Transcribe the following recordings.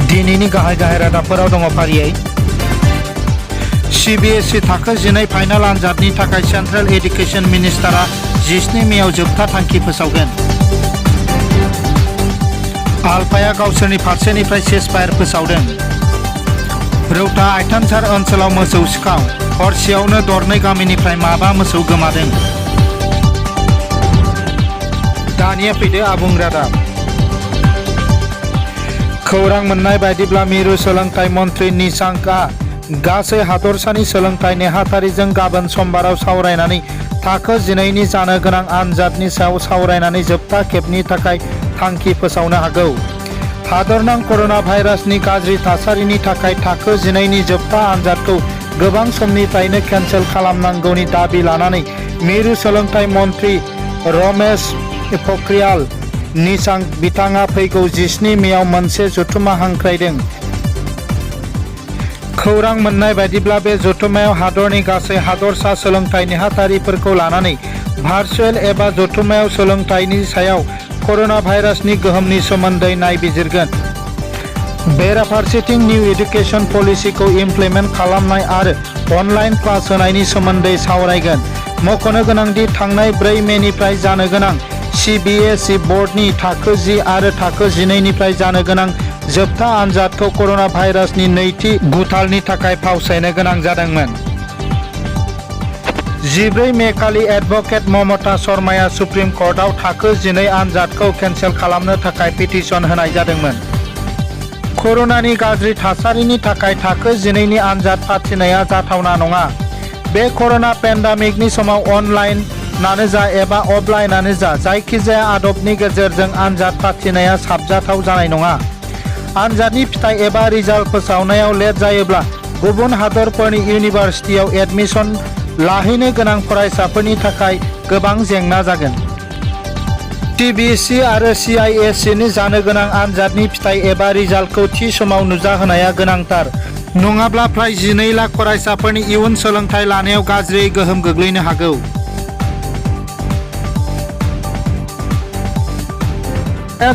दिनैनि गाहाय रादाबफोराव दङ फारियै CBSE थाखो 12 फाइनाल आनजादनि थाखाय सेन्ट्रेल एडुकेशन मिनिस्टारा 17 मेआव जोबथा थांखि फोसावगोन। आलफाया गावसोरनि फारसेनिफ्राय सेसफायार फोसावदों। रौता आइथानसार ओनसोलाव मोसौ सिखाव, हरसेयावनो दरनै गामिनिफ्राय माबा मोसौ गोमादों। दानिया फैदो आबुं रादाब। खौरां मोननाय बायदिब्ला मिरु सोलोंथाइ मन्थ्रि निशांकआ गासै हादरसानि सोलोंथाइ नेहाथारिजों गाबोन समबाराव सावरायनानै थाखो 12 नि जानो गोनां आनजादनि सायाव सावरायनानै जोबथा खेबनि थाखाय थांखि फोसावनो हागौ। हादरनां कर'ना भाइरासनि गाज्रि थासारिनि थाखाय थाखो 12 नि जोबथा आनजादखौ गोबां समनिफ्रायनो केन्सेल खालामनांगौनि दाबि लानानै मिरु सोलोंथाइ मन्थ्रि रमेश प'खरियाल निशांक बिथाङा फैगौ 17 मेआव मोनसे जथुम्मा हांख्रायदों। खौरां मोननाय बायदिब्ला बे जथुम्मायाव हादरनि गासै हादरसा सोलोंथाइ नेहाथारिफोरखौ लानानै भार्चुएल एबा जथुम्मायाव सोलोंथाइनि सायाव कर'ना भाइरासनि गोहोमनि सोमोन्दै नायबिजिरगोन। बेराफारसेथिं निउ एडुकेशन पलिसिखौ इमप्लिमेन्ट खालामनाय आरो अनलाइन क्लास होनायनि सोमोन्दै सावरायगोन। मख'नो गोनांदि थांनाय 4 मेनिफ्राय जानो गोनां CBSE बर्डनि थाखो 10 आरो थाखो 12 निफ्राय जानो गोनां जोबथा आनजादखौ कर'ना भाइरासनि नैथि गुथालनि थाखाय फावसायनो गोनां जादोंमोन। 14 मे खालि एडभोकेट ममता शर्माया सुप्रिम कर्टआव थाखो 12 आनजादखौ केन्सेल खालामनो थाखाय पिटिशन होनाय जादोंमोन। कर'नानि गाज्रि थासारिनि थाखाय थाखो 12 नि आनजाद फाथिनाया जाथावना नङा। बे कर'ना पेन्डेमिकनि समाव अनलाइनानो जा एबा अफलाइनानो जा जायखिजाया आदबनि गेजेरजों आनजाद फाथिनाया साबजाथाव जानाय नङा। आनजादनि फिथाइ एबा रिजाल्ट फोसावनायाव लेट जायोब्ला गुबुन हादरफोरनि इउनिभार्सिटियाव एडमिशन लाहैनो गोनां फरायसाफोरनि थाखाय गोबां जेंना जागोन। CBSE आरो CISE नि जानो गोनां आनजादनि फिथाइ एबा रिजाल्टखौ थि समाव नुजाहोनाया गोनांथार, नङाब्ला फ्राय 12 लाख फरायसाफोरनि इयुन सोलोंथाइ लानायाव गाज्रियै गोहोम गोग्लैनो हागौ।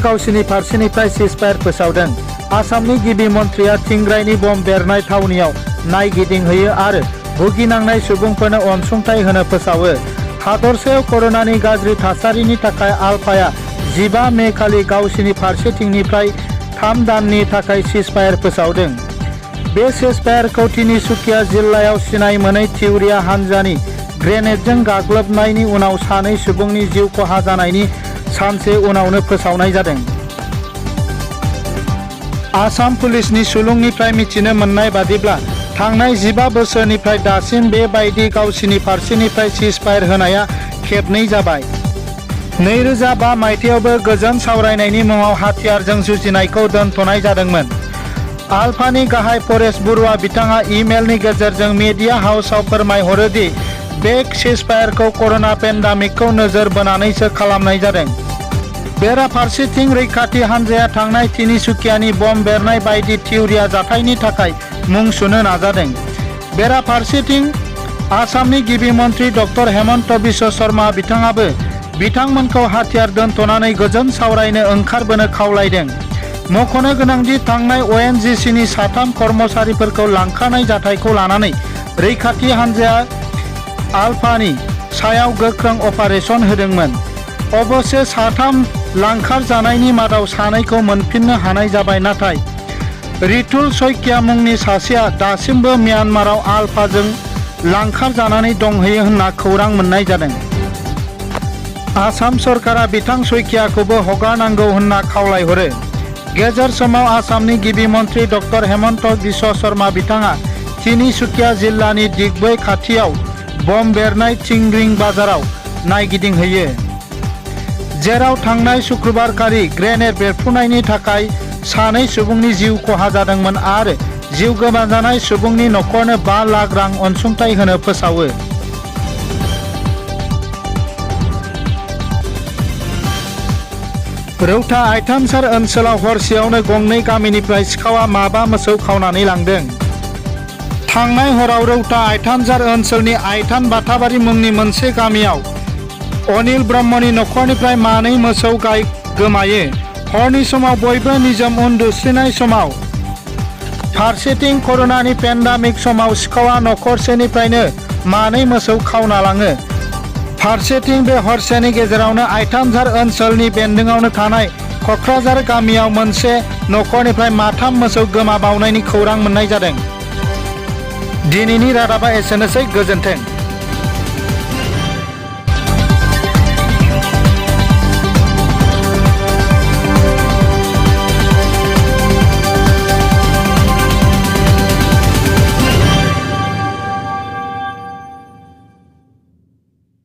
गावसोरनि फारसेनिफ्राय सिजफायार फोसावदों। आसामनि गिबि मन्थ्रिया थिंग्रायनि बम बेरनाय थावनियाव नायगिदिंहैयो आरो भुगिनांनाय सुबुंफोरनो अनसुंथाइ होनो फोसावो। हादरसायाव कर'नानि गाज्रि थासारिनि थाखाय आलफाया 15 मे खालि गावसोरनि फारसेथिंनिफ्राय 3 दाननि थाखाय सिजफायार फोसावदों। बे सिजफायारखौ तिनिसुकिया जिल्लायाव सिनाय मोनै थिउरिया हानजानि ग्रेनेडजों गाग्लोबनायनि उनाव 2 सुबुंनि जिउ खहा जानायनि सानसे उनावनो फोसावनाय जादों। आसाम पुलिसनि सुलुंनिफ्राय मिथिनो मोननाय बादिब्ला थांनाय 15 बोसोरनिफ्राय दासिम बेबायदि गावसोरनि फारसेनिफ्राय सिजफायार होनाया खेबनै जाबाय। 2005 मायथाइयावबो गोजोन सावरायनायनि मुङाव हाथियारजों जुजिनायखौ दोनथ'नाय जादोंमोन। आलफानि गाहाय परेश बरुवा बिथाङा इमेलनि गेजेरजों मिडिया हाउसआव फोरमायहरो दि बे सिजफायारखौ कर'ना पेन्डेमिकखौ नोजोर बोनानैसो खालामनाय जादों। बेराफारसेथिं रैखाथि हानजाया थांनाय तिनिसुकियानि बम बेरनाय बायदि थिउरिया जाथायनि थाखाय मुं सुनो नाजादों। बेराफारसेथिं आसामनि गिबि मन्थ्रि डक्टर हेमन्त बिश्व शर्मा बिथाङाबो बिथांमोनखौ हाथियार दोनथ'नानै गोजोन सावरायनो ओंखारबोनो खावलायदों। मख'नो गोनांदि थांनाय ONGC नि 3 कर्मचारिफोरखौ लांखारनाय जाथायखौ लानानै रैखाथि हानजाया आलफानि सायाव गोख्रों अपारेशन होदोंमोन। अबश्य 3 लांखार जानायनि मादाव 2खौ मोनफिननो हानाय जाबाय, नाथाय रितुल शइकिया मुंनि सासेया दासिमबो म्यानमाराव आलफाजों लांखार जानानै दंहैयो होनना खौरां मोननाय जादों। आसाम सरकारा बिथां शइकियाखौबो हगारनांगौ होनना खावलायहरो। गेजेर समाव आसामनि गिबि मन्थ्रि डक्टर हेमन्त बिश्व शर्मा बिथाङा तिनिसुकिया जिल्लानि दिग्बै खाथियाव बम बेरनाय थिंग्रिं बाजाराव नायगिदिंहैयो, जेराव थांनाय शुक्रबारखालि ग्रेनेड बेरफ्रुनायनि थाखाय 2 सुबुंनि जिउ खहा जादोंमोन आरो जिउ गोमाजानाय सुबुंनि नखरनो 5 लाख रां अनसुंथाइ होनो फोसावो। रौता आइथानसार ओनसोलाव हरसेयावनो गंनै गामिनिफ्राय सिखावा माबा मोसौ खावनानै लांदों। थांनाय हराव रौता आइथानसार ओनसोलनि आइथान बाथाबारि मुंनि मोनसे गामियाव अनिल ब्रह्मनि नखरनिफ्राय 2 मोसौ गाय गोमायो। हरनि समाव बयबो निजोम उन्दुस्रिनाय समाव फारसेथिं कर'नानि पेन्डामिक समाव सिखावा नखरसेनिफ्रायनो मानै मोसौ खावना लाङो। फारसेथिं बे हरसेनि गेजेरावनो आइथामझार ओनसोलनि बेन्दोङावनो थानाय क'क्राझार गामियाव मोनसे नखरनिफ्राय माथाम मोसौ गोमाबावनायनि खौरां मोननाय जादों। दिनैनि रादाबा एसेनोसै, गोजोन्थों।